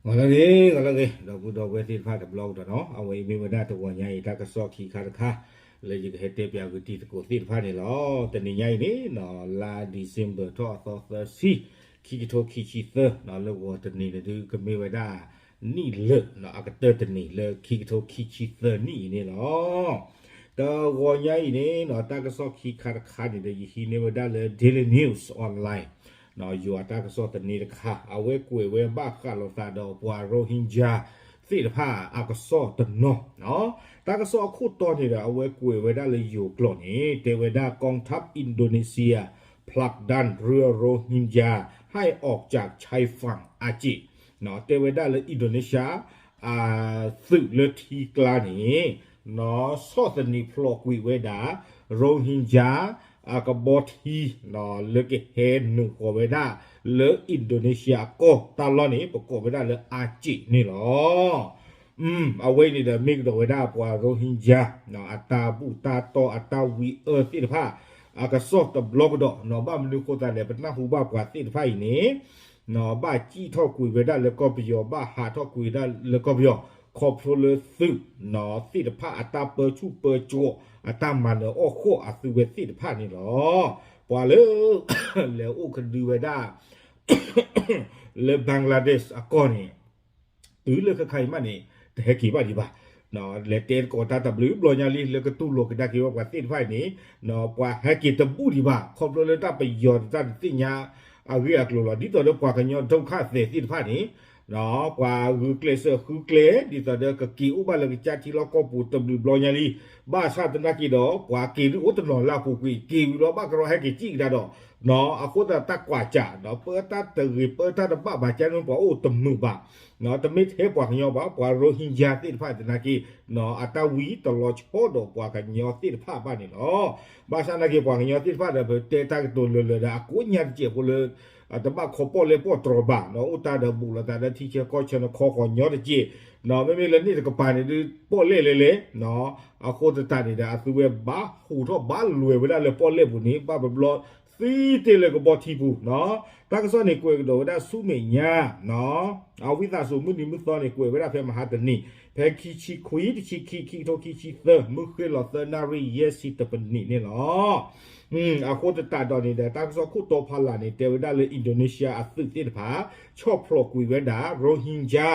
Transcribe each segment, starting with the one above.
ဂီၤလၢအဂ့ၤ ဂီၤလၢအဂ့ၤ ဒီပုၢ်ဒီဝဲၢ်သ့ၣ်တဖၣ်တဘျီကဒီးနီၤ, အဝဲအံၤမ့ၢ်ဝဲဒၣ်တဂီၤညါအံၤ တၢ်ကစီၣ်ခံခါတခါ လၢယကဟဲတဲပၠးဂုာ်တံၤသကိးသ့ၣ်တဖၣ်န့ၣ်လီၤ. တနံၤညါအံၤန့ၣ်နီၤ လါ December ထီၣ်အသီသၢဆံ ခံကထိခံဆံသၢနီၤ, လၢဂီၤတနံၤန့ၣ်ဒုးကမ့ၢ်ဝဲဒၣ် နံၣ်လၢာ်နီၤ အကတၢၢ်တနံၤလၢခံကထိခံဆံသၢနံၣ်အံၤန့ၣ်လီၤ. တဂီၤညါအံၤန့ၣ်နီၤ တၢ်ကစီၣ်ခံခါတခါန့ၣ်ဒီး ယဟံးန့ၢ်ဝဲဒၣ်လၢ Daily News Online နီၤ ယွၤတၢ်ကစီၣ်သန့တခါ အဝဲကွဲးဝဲဘၣ်ဃးလိာ်သးဒီးပှၤ Rohingya သ့ၣ်တဖၣ်အကစီၣ်တနီၤနီၤ. တၢ်ကစီၣ်အခိၣ်တီန့ၣ်ဒီး အဝဲကွဲးဝဲဒၣ်လၢယိၤကျိာ်န့ၣ် တဲဝဲဒၣ် กองทัพอินโดนีเซีย ผลักดันเรือโรฮิงญาให้ออกจากชายฝั่งอาจิ တဲဝဲဒၣ်လၢ Indonesia အသုးလၢထံကျါန့ၣ် နီၤ ဆီၣ်သနံးဖျိးကွံာ်ဝဲဒၣ် Rohingya အကဘီထံ လၢကဟဲနုာ်ဃီၤဝဲဒၣ် လၢ Indonesia အကီၢ်တၢ်လီၢ်န့ၣ် ပကိးဝဲဒၣ်လၢ Aceh န့ၣ်လီၤ. အဝဲအံၤန့ၣ်ဒီး မ့ၢ်ကဒီးဝဲဒၣ်ပှၤ Rohingya အတၢ်ဘူၣ်တၢ်တီၢ်အတၢ်ဝံအၢသ့ၣ်တဖၣ် အကစီၣ်တဘျီကဒီးနီၤ. ဘၣ်မနုၤအဃိသတးလဲၣ် ပနၢ်ဟူဘၣ်ပှၤသ့ၣ်တဖၣ်အံၤန့ၣ် ဘၣ်စံၣ်ထီၣ်ကွံာ်ဝဲဒၣ်လၢကီၢ်ပယီၤ ဘၣ်ဟးထီၣ်ကွံာ်ဝဲဒၣ်လၢကီၢ်ပယီၤ ခီဖျိလၢသုးနီၤသ့ၣ်တဖၣ်အတၢ်ပၢဆူၣ်ပၢစိး အတၢ်မၤနၢၤအီၣ်ဃီၣ်အသုဝဲသ့ၣ်တဖၣ်န့ၣ်လီၤ. ပှၤလၢ လဲၤအိၣ်ကဒုဝဲဒၣ် လၢ Bangladesh အကီၢ်န့ၣ် တုၤလၢခဲခါအံၤမးန့ၣ် တဟဲက့ၤဘၣ်ဒံးဘၣ်. လဲၤတဲသကိးတၢ်တဘျုးဘျီညါလံ လၢကတူၢ်လိာ်ကဒါက့ၤဝဲပှၤသ့ၣ်တဖၣ်အံၤန့ၣ် ပှၤဟဲက့ၤတဘူၣ်ဒံးဘၣ် ခီဖျိလၢတၢ်ပယီၤတၢ်တသ့ၣ်ညါအဂ့ၢ်အကျိၤလီၤ. ဒ်သိးဒီးပှၤကညီဒုက္ခသည်သ့ၣ်တဖၣ်န့ၣ် ပှၤဂုာ်ကျဲးစၢးဃုကျဲ ဒ်သိးဒီးကက့ၤအိၣ်ဘၣ်လၢကစၢ်ထံလီၢ်ကီၢ်ပူၤ တဘျုးဘျီညါလံ. ဘၣ်ဆၣ်သနာ်က့ဒီး ပှၤက့ၤဒုးအိၣ်တနီၤလၢအပူၤကွံာ် က့ၤဝံၤလီၤဘၣ်ကရီဟဲက့ၤစံၣ်ကဒါဒီး အဃိသတးတၢ်ကွၢ်စးဒီး ပၢတၢ်တဂ့ၤ ပၢတၢ်တဘၣ်ဘၣ်ကန့ၣ်ပှၤအိၣ်တမုာ်ဘၣ်. တမ့ၢ်ထဲပှၤကညီဘၣ် ပှၤ Rohingya သ့ၣ်တဖၣ်သနာ်က့ အတၢ်ဝံတလီၤဆီဒီးပှၤကညီသ့ၣ်တဖၣ်ဘၣ်န့ၣ်လီၤ. ဘၣ်ဆၣ်သနာ်က့ ပှၤကညီသ့ၣ်တဖၣ်ဒီး ပတဲတၢ်ကတိၤလၢာ်လၢာ်ဒီး အကိးညါတစဲးဖိလၢ တဘၣ်ခီပီၣ်လဲၣ်ပီၣ်တြီၤဘၣ်နီၤ, အိၣ်တၢ်ဒီးဘူးလိာ်သးဒီးထံဆၢကီၢ်ဆၢန့ၣ် ခီဃီၤညီတစဲးနီၤ, မ့မ့ၢ်လၢန့ၣ်တကပၤန့ၣ်ဒုး ပီၣ်လဲၣ်လဲၣ်လဲၣ်နီၤ, အဃိသတးန့ၣ်ဒီး အသုဝဲဘၣ်ဟူးထီၣ်ဘၣ်လွဲၤဝဲဒၣ်လၢပီၣ်လဲၣ်ပူၤန့ၣ် ဘၣ်ဘျီဘျီ သံတ့ၢ်လၢကဘီထံပူၤနီၤ, တၢ်ကစီၣ်န့ၣ်ကွဲးကဒီးဝဲဒၣ်ဆူမဲာ်ညါနီၤ, အဝံသးစူၤမုၢ်နံၤမုၢ်သီန့ၣ် ကွဲးဝဲဒၣ်ဖဲမဟါတနံၤ, ဖဲခံဆံခွံ တဆံခံ ခံကထိခံဆံသၢ မုၢ်ဃ့ၢ်လီၤသၢနၣ်ရံၣ် ယဲၢ်ဆံတပနံးန့ၣ်လီၤ. အဃိသတးဒီးန့ၣ်ဒီး တၢ်ကစီၣ်ခိၣ်တီဖးလၢ်န့ၣ် တဲဝဲဒၣ်လၢ Indonesia အသုးသ့ၣ်တဖၣ် ဆီၣ်ဖျိးကွံာ်ဝဲဒၣ် Rohingya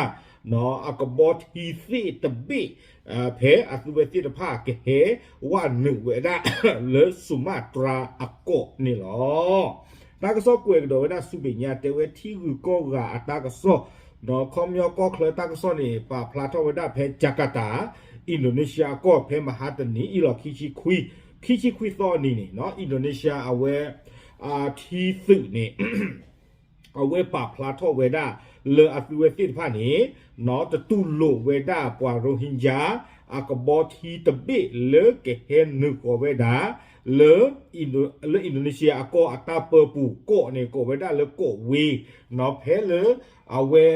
နီၤ အကဘီထံသ့ၣ်တဘ့ၣ် ဖဲအသုဝဲသ့ၣ်တဖၣ်ကဟဲဝဲနုာ်ဝဲဒၣ် လၢ Sumatra အကီၢ်န့ၣ်လီၤ. တၢ်ကစီၣ်ကွဲးကဒီးဝဲဒၣ်ဆူမဲာ်ညါ တဲဝဲထံဂုၤကီၢ်ဂၤအတၢ်ကစီၣ် ဒီးခီပညီကီၢ်ချၢတၢ်ကစီၣ်န့ၣ် ပာ်ဖျါထီၣ်ဝဲဒၣ်ဖဲ Jakarta Indonesia အကီၢ် ဖဲမဟါတနံၤအံၤလီၤ ခံဆံခွံ ခံဆံခွံသီအနံၤန့ၣ်နီၤ Indonesia အဝဲ အထံသုးန့ၣ် အဝဲပာ်ဖျါထီၣ်ဝဲဒၣ် လၢအသုဝဲသ့ၣ်တဖၣ်န့ၣ် နီၤ တတူၢ်လိာ်ဝဲဒၣ်ပှၤ Rohingya အကဘီထံတဘ့ၣ်လၢကဟဲနုာ်ဃီၤဝဲဒၣ် လၢ လၢ Indonesia အကီၢ်အတၢ်ပၢပူၤ ကီးန့ၣ် ကိးဝဲဒၣ်လၢကီးဝ့ၤ နီၤ ဖဲလၢ အဝဲ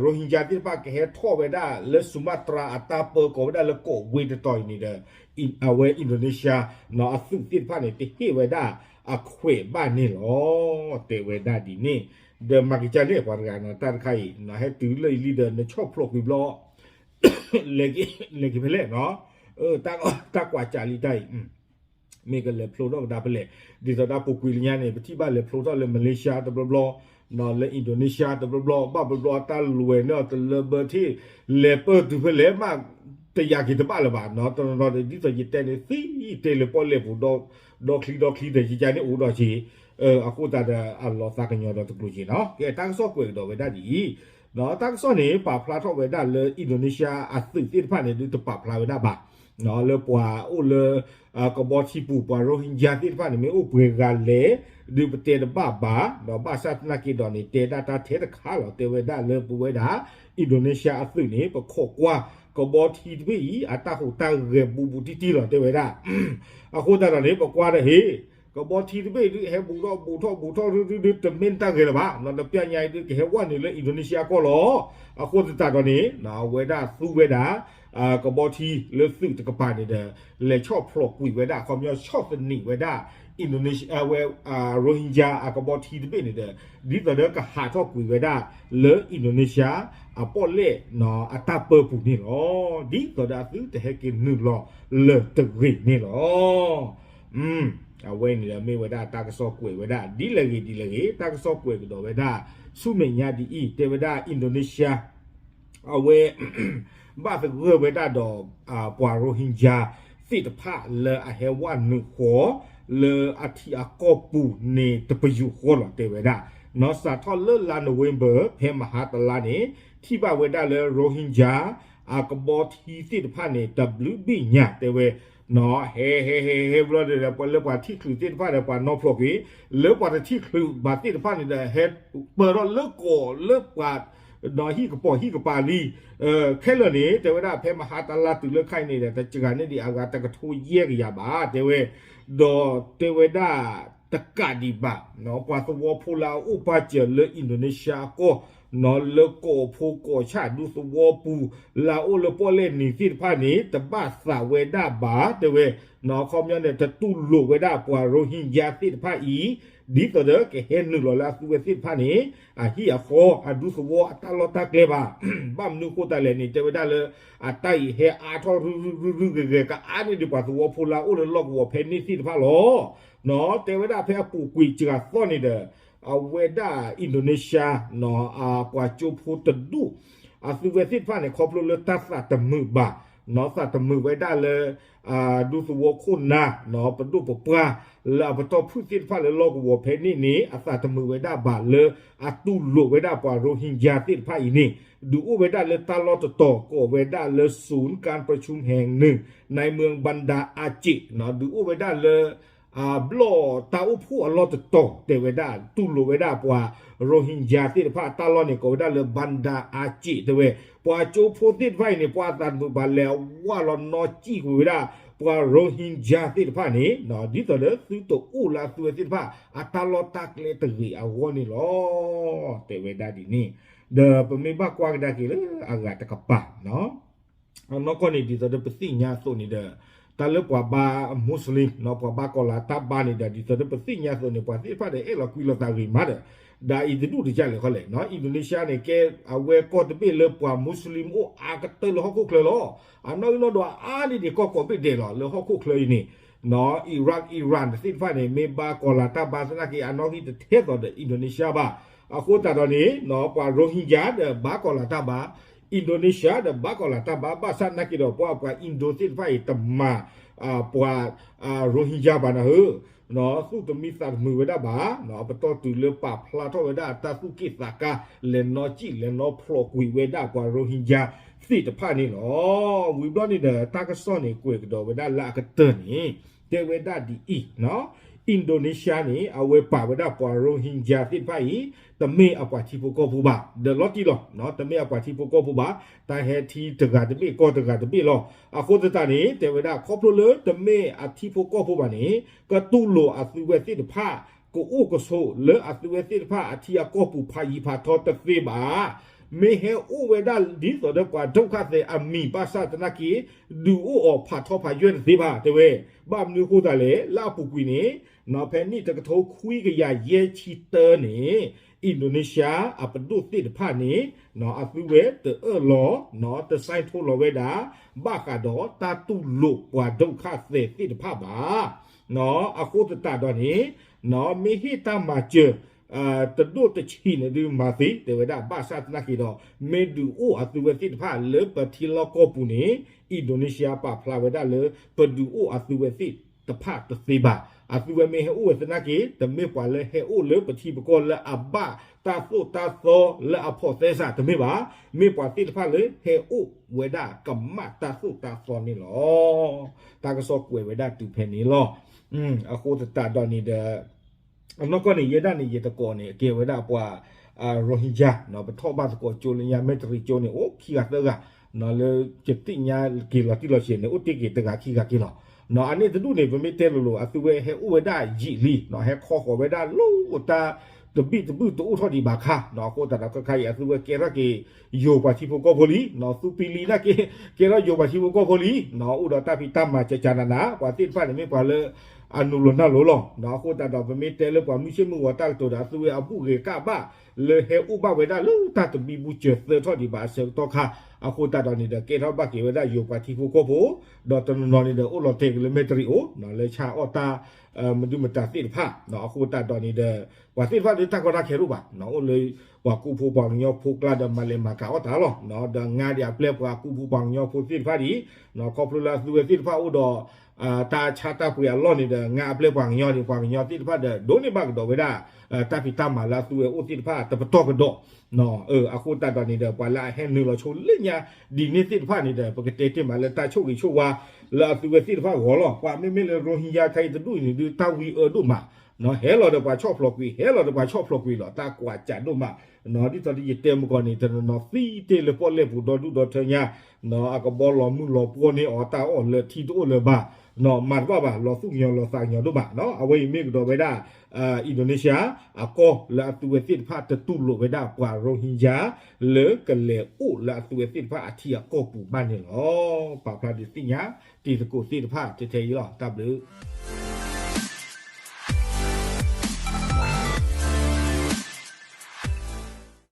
Rohingya သ့ၣ်တဖၣ်ကဟဲထီၣ်ဝဲဒၣ်လၢ Sumatra အတၢ်ပၢ ကိးဝဲဒၣ်လၢကီးဝ့ၤတတီၤအံၤန့ၣ်ဒီး အဝဲ Indonesia နီၤ အသုးသ့ၣ်တဖၣ်န့ၣ် တဟ့ၣ်ဝဲဒၣ်အခွဲးဘၣ်န့ၣ်လီၤ. တဲဝဲဒၣ်ဒ်န့ၣ် ဒီးမၤက့ၤကန့ၣ် ပှၤတဂၤနီၤ တၢ်တခါအံၤ ဟဲတုၤလၢအံၤလံဒီး နဆီၣ်ဖျိးကွံာ်ဘျီ လဲၤက့ၤဖဲလဲၣ်နီၤ တၢ်ကွၢ်စးလံတၢ်အံၤ မ့ၢ်ကလဲၤဖျိထီၣ်ကဒါဖဲလဲၣ်, ဒ်သိးဒၣ်ပူၤကွံာ်လၢညါန့ၣ် ပထံၣ်ဘၣ်လဲၤဖျိထီၣ်လၢ Malaysia တဘျီဘျီ, လၢ Indonesia တဘျီဘျီ, ဘၣ်ဘျီဘျီအတၢ်လွဲၢ်န့ၣ်တလၢဘၢထံၣ်, လဲၤပၢၢ်တုၤဖဲလဲၣ်မး တယာ်က့ၤတဘၣ်လၢၤဘၣ်, တနီၤနီၤဒ်သိးယတဲန့ၣ် သံတဲလၢပီၣ်လဲၣ်ပူၤ ဒီချံဒီချံဒီး ယကန့ၣ်အိၣ်ဒီးက့ၤ, အဃိသတးဒီး အလီၤသးကညီၤဒီးတကျိၤက့ၤနီၤ, ကဲတၢ်ကစီၣ်ကွဲးကဒီးဝဲဒၣ်ဒ်အံၤ, တၢ်ကစီၣ်န့ၣ် ပာ်ဖျါထီၣ်ဝဲဒၣ်လၢ Indonesia အသုးသ့ၣ်တဖၣ်န့ၣ် ဒုးတပာ်ဖျါဝဲဒၣ်ဘၣ် လၢပှၤအိၣ်လၢ ကဘီထံပူၤ ပှၤ Rohingya သ့ၣ်တဖၣ်န့ၣ် မ့ၢ်အိၣ်ပှဲၤဂၤလဲၣ် ဒုးပတဲတဘၣ်ဘၣ်, ဒီးဘၣ်ဆၣ်သနာ်က့ဒီးန့ၣ် တဲဒၣ်တၢ်ထဲတခါလီၤ, တဲဝဲဒၣ်လၢပဝဲဒၣ် Indonesia အသုးန့ၣ် ပခိးကွၢ် ကဘီထံတဘ့ၣ်အံၤ အတၢ်ဟူးတၢ်ဂဲၤဘူးဘူးတံၢ်တံၢ်လီၤ တဲဝဲဒၣ်, အဃိသတးဒီးန့ၣ် ပကွၢ်ဒီးဟ့ၣ် ကဘီထံတဘ့ၣ်ဒုး ဟဲဘူးထီၣ်ဘူးထီၣ်ဘူးထီၣ်ဒုးဒုးဒုး တမ့ၢ်တၢ်ဂဲၤလၢၤဘၣ်, ဒီးပျၢ်ညါအံၤဒုး ကဟဲဝဲနုာ်လၢ Indonesia ကီၢ်လီၤ, အဃိသတးဒီးန့ၣ် အဝဲဒၣ်သူဝဲဒၣ် ကဘီထံလၢသုးတကပၤန့ၣ်ဒီး လဲၤဆီၣ်ဖျိးကွံာ်ဝဲဒၣ် ခီပညီဆီၣ်သနံးဝဲဒၣ် Indonesia ဝဲ Rohingya အကဘီထံတဘ့ၣ်န့ၣ်ဒီး ဒ်သိးဒီးကဟးထီၣ်ကွံာ်ဝဲဒၣ်လၢ Indonesia အပီၣ်လဲၣ်အတၢ်ပၢပူၤန့ၣ်လီၤ. ဒ်သိးဒီးအသုတဟဲက့ၤနုာ်လီၤလၢၤတဂ့ၤန့ၣ်လီၤ. အဝဲန့ၣ်ဒီးမ့ၢ်ဝဲဒၣ်တၢ်ကစီၣ်ကွဲးဝဲဒၣ် ဒ်လဲၣ်ဂ့ၤဒ်လဲၣ်ဂ့ၤ တၢ်ကစီၣ်ကွဲးကဒီးဝဲဒၣ် ဆူမဲာ်ညါဒ်အံၤ တဲဝဲဒၣ် Indonesia အဝဲ ဘၣ်သဂၢၢ်ဝဲဒၣ်ဒီး ပှၤ Rohingya သ့ၣ်တဖၣ်လၢအဟဲဝဲနုာ်ဃီ လၢအထံအကီၢ်ပူၤန့ၣ် တပယူာ်ဃီလီၤ တဲဝဲဒၣ်. နီၢ်စးထီၣ်လၢလါ November ဖဲမဟါတလါန့ၣ် ထံၣ်ဘၣ်ဝဲဒၣ်လၢ Rohingya အကဘီထံသ့ၣ်တဖၣ်န့ၣ် တဘျုးဘ့ၣ်ညါ တဲဝဲ ဟဲဟဲဟဲဟဲဘျီဒီး လၢပှၤထံၣ်ချုးသ့ၣ်တဖၣ်ဒီး ပှၤနီၢ်ဖျိးကွံာ် လၢပှၤတထံၣ်ချုးဘၣ်သ့ၣ်တဖၣ်န့ၣ်ဒီး ဟဲပၢၢ်ထီၣ်လၢကီးလၢပှၤ ဒီးဟံၣ်ကပီၤဟံၣ်ကပၤလံ ခဲလၢာ်န့ၣ် တဲဝဲဒၣ်ဖဲမဟါတလါတုၤလၢခဲအံၤန့ၣ်ဒီး တစှၤန့ၢ်ဒံးအဂၤတကထိယဲၢ်ကယၤဘၣ် တဲဝဲ, ဒီးတဲဝဲဒၣ်တကးဒံးဘၣ် ပှၤသဝီဖိလၢအအိၣ်ပာ်စၢၤလၢ Indonesia အကီၢ် လၢကီၢ်ဖိကီၢ်ဆၣ်ဒူသဝီပူၤ လၢအအိၣ်လၢပီၣ်လဲၣ်နံၤသ့ၣ်တဖၣ်န့ၣ် တဘၣ်သးဝဲဒၣ်ဘၣ် တဲဝဲ, ခီပညီန့ၣ် တတူၢ်လိာ်ဝဲဒၣ်ပှၤ Rohingya သ့ၣ်တဖၣ်အံၤ ဒ်သိးဒီးကဟဲနုာ်လီၤလၢအသုဝဲသ့ၣ်တဖၣ်န့ၣ် အဟံၣ်အဃီ အဒူသဝီအတၢ်လီၢ်တၢ်ကျဲဘၣ်. ဘၣ်မနုၤဃိသတးလဲၣ်န့ၣ် တဲဝဲဒၣ်လၢ အတၢ်အံၤဟဲအါထီၣ်ရုၢ်ရုၢ်ရုၢ်ရုၢ်ဂဲၤဂဲၤ ကအါန့ၢ်ဒံးပှၤသဝီဖိလၢအအိၣ်လၢလီၢ်ကဝီၤဖဲန့ၣ်သ့ၣ်တဖၣ်လီၤ. တဲဝဲဒၣ်ဖဲအပူၤကွံာ်စှၤသီၣ်န့ၣ်ဒီး အဝဲဒၣ် Indonesia ပှၤကၠိဖိတဒူၣ် အသုဝဲသ့ၣ်တဖၣ်န့ၣ် ခီဖျိလၢတၢ်သးတမုာ်ဘၣ်, သးတမုာ်ဝဲဒၣ်လၢ ဒူသဝီခိၣ်နၢ် ပဒိၣ်ပပှၢ် လၢအပတီၢ်ဖုၣ်သ့ၣ်တဖၣ်လၢလီၢ်ကဝီၤဖဲန့ၣ်န့ၣ် အသးတမုာ်ဝဲဒၣ်ဘၣ်လၢ အတူၢ်လိာ်ဝဲဒၣ်ပှၤ Rohingya သ့ၣ်တဖၣ်အံၤန့ၣ် ဒုးအိၣ်ဝဲဒၣ်လၢတၢ်လီၢ်တတီၤ ကိးဝဲဒၣ်လၢ ศูนย์การประชุมแห่งหนึ่ง ในเมืองบันดาอาจิ ဒုးအိၣ်ဝဲဒၣ်လၢ ဘျီၣ်တၢ်အိၣ်ဖှိၣ်အလီၢ်တတီၤ တဲဝဲဒၣ် တူၢ်လိာ်ဝဲဒၣ်ပှၤ Rohingya သ့ၣ်တဖၣ် တၢ်လီၢ်န့ၣ် ကိးဝဲဒၣ်လၢ ဘၣ်ဒါအကံး တဲဝဲ, ပှၤကၠိဖိသ့ၣ်တဖၣ်အံၤန့ၣ် ပှၤအသးတမုာ်ဘၣ် လဲၤဝဲလီၤနီၣ်စံၣ်ကွံာ်ဝဲဒၣ် ပှၤ Rohingya သ့ၣ်တဖၣ်န့ၣ် ဒ်သိးဒီးသုတအိၣ်လၢအသုဝဲသ့ၣ်တဖၣ် အတၢ်လီၢ်တၢ်ကျဲတဂ့ၤအဂီၢ်န့ၣ်လီၤ. တဲဝဲဒၣ်ဒ်န့ၣ် ဒီးပမ့ၢ်ဘၣ်ကွၢ်ကဒါက့ၤလၢအဂၤတကပၤ အနီၢ်ကီၢ်န့ၣ် ဒ်သိးဒီးပသ့ၣ်ညါအသိးန့ၣ်ဒီး တၢ်လၢပှၤဘါ Muslim ပှၤဘါကီၤလၤတၢ်ဘါန့ၣ်ဒီး ဒ်သိးဒီးပသ့ၣ်ညါအသိးန့ၣ် ပှၤသ့ၣ်တဖၣ်ဒီးအဲၣ်လီၤကွံလီၤသးဂ့ၤမးဒီး ဒီးအံၤတဒူၣ်တကၢ်လဲၣ်ခီလဲၣ် Indonesia န့ၣ် ကဲအဝဲကီၢ်တဘ့ၣ်လၢပှၤ Muslim အိၣ်အါကတၢၢ်လၢဟီၣ်ခိၣ်ချၢလီၤ. အနီၣ်ဂံၢ်နီၣ်ဒွးအါန့ၢ်ဒံးကီၢ်ကိးဘ့ၣ်ဒဲးလီၤ လၢဟီၣ်ခိၣ်ချၢအံၤန့ၣ် Iraq Iran သ့ၣ်တဖၣ်န့ၣ် မ့ၢ်ဘါကီၤလၤတၢ်ဘါသနာ်က့ အနီၣ်ဂံၢ်တထဲသိးဒီး Indonesia ဘၣ်. အဃိသတးဒီးန့ၣ် ပှၤ Rohingya ဒီးဘါကီၤလၤတၢ်ဘါ Indonesia ဒီးဘါကီၤလၤတၢ်ဘါ ဘၣ်ဆၣ်သနာ်က့ဒီး ပှၤ ပှၤ Indo သ့ၣ်တဖၣ်အံၤတမၤ ပှၤ Rohingya ဘၣ်နၤဧၢ သူၣ်တမံသးတမုာ်ဝဲဒၣ်ဘၣ် အပတီၢ်တုၤလၢပာ်ဖျါထီၣ်ဝဲဒၣ်အတၢ်သူၣ်က့ၣ်သးကါ လဲၤနီၣ်စံၣ်လဲၤနီၣ်ဖျိးကွံာ်ဝဲဒၣ်ပှၤ Rohingya သ့ၣ်တဖၣ်န့ၣ်လီၤ. ဝံၤဘျီန့ၣ်ဒီး တၢ်ကစီၣ်န့ၣ် ကွဲးကဒီးဝဲဒၣ်လၢအကတၢၢ်န့ၣ် တဲဝဲဒၣ်ဒ်အံၤ Indonesia န့ၣ် အဝဲပာ်ဝဲဒၣ်ပှၤ Rohingya သ့ၣ်တဖၣ်အံၤ တမ့ၢ်အပှၤထံဖိကီၢ်ဖိဘၣ် ဒီးလီၤတံၢ်လီၤ တမ့ၢ်အပှၤထံဖိကီၢ်ဖိဘၣ် တၢ်ဟဲထံတဂၤတဘ့ၣ်ကီၢ်တဂၤတဘ့ၣ်လီၤ. အဃိသတးန့ၣ် တဲဝဲဒၣ်ခီဖျိလၢတမ့ၢ်အထံဖိကီၢ်ဖိဘၣ်န့ၣ် ကတူၢ်လိာ်အသုဝဲသ့ၣ်တဖၣ် ကအိၣ်ကဆိးလၢအသုဝဲသ့ၣ်တဖၣ်အထံအကီၢ်ပူၤဖးယံၤဖးထီတသ့ဘၣ် မ့ၢ်ဟဲအိၣ်ဝဲဒၣ်ဒ်သိးဒီးပှၤဒုက္ခသည်အမံၤဘၣ်ဆၣ်သနာ်က့ ဒုးအိၣ်အီၤဖးထီဖးယွဲၢ်တသ့ဘၣ် တဲဝဲ. ဘၣ်မနုၤဃိသတးလဲၣ် လၢအပူၤကွံာ်န့ၣ် ဖဲနံၣ်တကထိခွံကယၤယဲၢ်ဆံတၢန့ၣ် Indonesia အပဒိၣ်သ့ၣ်တဖၣ်န့ၣ် အသုဝဲတအၢၣ်လီၤ တsignထိလီၤဝဲဒၣ် ဘၣ်ဃးဒီးတၢ်တူၢ်လိာ်ပှၤဒုက္ခသည်သ့ၣ်တဖၣ်ဘၣ်. အဃိသတးဒီးန့ၣ် မ့ၢ်ဟ့ၣ်တၢ်မၤစၢၤ တဒိၣ်တဆံးန့ၣ်ဒုးမၤသ့ တဲဝဲဒၣ် ဘၣ်ဆၣ်သနာ်က့ဒီး မ့ၢ်ဒုးအိၣ်အသုဝဲသ့ၣ်တဖၣ်လၢပထံလီၢ်ကီၢ်ပူၤန့ၣ် Indonesia ပာ်ဖျါဝဲဒၣ်လၢ ပဒုးအိၣ်အသုဝဲသ့ၣ်တဖၣ်တသ့ဘၣ်. အသုဝဲမ့ၢ်ဟဲအိၣ်ဝဲသနာ်က့ တမ့ၢ်ပှၤလၢဟဲအိၣ်လၢပထံပကီၢ်လၢအဘၣ်တၢ်သိၣ်တၢ်သီလၢအဖိးသဲစးတမ့ၢ်ဘၣ်. မ့ၢ်ပှၤသ့ၣ်တဖၣ်လၢဟဲအိၣ်ဝဲဒၣ်ကမၣ်တၢ်သိၣ်တၢ်သီန့ၣ်လီၤ. တၢ်ကစီၣ်ကွဲးဝဲဒၣ်တုၤဖဲန့ၣ်လီၤ. အဃိသတးဒီးန့ၣ်ဒီး အနီၢ်ကီၢ်န့ၣ် ယဲဒၣ်န့ၣ် ယတကိးန့ၣ် အကဲဝဲဒၣ်ပှၤ Rohingya ပထီၣ်ဘၣ်သကိးကၠိလၢညါမဲၣ်တရံးကၠိန့ၣ် အိၣ်ခံဂၤသၢဂၤ လၢယသ့ၣ်ညါက့ၤလီၤတံၢ်လီၤဆဲးန့ၣ် အိၣ်တ့ၢ်က့ၤတဂၤခံဂၤက့ၤလီၤ. အန့ၣ်တဒူၣ်န့ၣ် ပမ့ၢ်တဲလိၤလိၤ အသုဝဲဟဲအိၣ်ဝဲဒၣ်ယံာ်လံ ဟဲခီဃီၤဝဲဒၣ်လၢတၢ်တဘံၣ်တဘုၣ်တအိၣ်ထီၣ်ဒံးဘၣ်ခါ အဃိသတးဒီးခဲခါအံၤ အသုဝဲကဲထီၣ်က့ၤ ယိၤပှၤထံဖိကီၢ်ဖိလံ သူပံလံနာ်က့ ကဲထီၣ်ယိၤပှၤထံဖိကီၢ်ဖိလံ အိၣ်ဒီးတၢ်ဖံးတၢ်မၤကကနန ပှၤသ့ၣ်တဖၣ်န့ၣ်မ့ၢ်ပှၤလၢ အနုာ်လီၤနၢ်လိၤလီၤ. အဃိသတးဒီး ပမ့ၢ်တဲလၢပှၤမုၢ်ဆ့ၣ်မုၢ်ဂီၤတၢ်ကတိၤဒီး အသုဝဲအဘူၣ်ဂ့ၤကၣ်ဘၣ် လၢဟဲအိၣ်ဘၣ်ဝဲဒၣ်လၢတၢ်တဘံဘူစၢၤသၢထီၣ်ဒံးဘၣ်အဆၢကတီၢ်ခါ, အဃိသတးဒီးန့ၣ်ဒီး ကဲထီၣ်ဘၣ်က့ၤဝဲဒၣ်ယိၤပှၤထံဖိကီၢ်ဖိ, ဒီးတနီၤနီၤန့ၣ်ဒီး အိၣ်လီၤတဲာ်က့ၤလၢမဲာ်တရံးအိၣ် လၢဆါအီၣ်တၢ် မဒုမတၤသ့ၣ်တဖၣ်, အဃိသတးဒီးန့ၣ်ဒီး ပှၤသ့ၣ်တဖၣ်ဒုးတၢ်ကီတၢ်ခဲတအိၣ်ဘၣ်, အိၣ်လၢပှၤကူဖိပှၤကညီဖိကျါဒီး မၤလဲၤမၤကၤအီၣ်တၢ်လီၤ. ဒီးငါဒံးအပျဲၢ်ပှၤကူဖိပှၤကညီဖိသ့ၣ်တဖၣ်ဒံး, ခီဖျိလၢအသုဝဲသ့ၣ်တဖၣ်အိၣ်ဒီး တၢ်ဆါတၢ်ပှ့ၤအလီၢ်န့ၣ်ဒီး ငါအပျဲၢ်ပှၤကညီန့ၣ် ပှၤကညီသ့ၣ်တဖၣ်ဒီး ဒိးန့ၢ်ဘၣ်ကဒီးဝဲဒၣ် တၢ်ဖံးတၢ်မၤလၢအသုဝဲအိၣ်သ့ၣ်တဖၣ်တပတီၢ်ကဒီး, အဃိသတးဒီးန့ၣ်ဒီး ပှၤလၢအဟဲနုာ်လီၤဆိလၢညါဒ်န့ၣ်သ့ၣ်တဖၣ်န့ၣ်ဒီး ပကတဲတ့ၢ်မးလၢတၢ်ဆိၣ်ဂ့ၤဆိၣ်ဝါ လၢအသုဝဲသ့ၣ်တဖၣ်အဂီၢ်လီၤ. ပှၤမ့မ့ၢ်လၢ Rohingya ခဲအံၤတဒူၣ်အံၤန့ၣ်ဒုး တၢ်ဝံအၢဒိၣ်မး, ဟဲလီၤဒီးပှၤဆီၣ်ဖျိးကွံာ်, ဟဲလီၤဒီးပှၤဆီၣ်ဖျိးကွံာ်လီၤ, တၢ်ကွၢ်စးဒိၣ်မး, ဒ်သိးဒီးယတဲမုၢ်ကီၢ်န့ၣ် တနီၤနီၤသံတ့ၢ်လၢပီၣ်လဲၣ်ပူၤဒီဒူၣ်ဒီထၢညါ, အကဘီလီၤမုၢ်လီၤပှီၢ်န့ၢ်အီၤ တၢ်အီၣ်လၢထံတအိၣ်လၢၤဘၣ်, မၤတဘၣ်ဘၣ်, လီၤသူၣ်ကညီၤလီၤသးကညီၤဒိၣ်မး, အဝဲအံၤမ့ၢ်ကဒီးဝဲဒၣ် Indonesia အကီၢ်လၢအသုဝဲသ့ၣ်တဖၣ်တတူၢ်လိာ်ဝဲဒၣ်ပှၤ Rohingya လၢကလဲၤအိၣ်လၢအသုဝဲသ့ၣ်တဖၣ်အထံအကီၢ်ပူၤဘၣ်န့ၣ်လီၤ. ပာ်ဖျါဒုးသ့ၣ်ညါတံၤသကိးသ့ၣ်တဖၣ်ထဲထဲအံၤလီၤ. တၢ်ဘျုး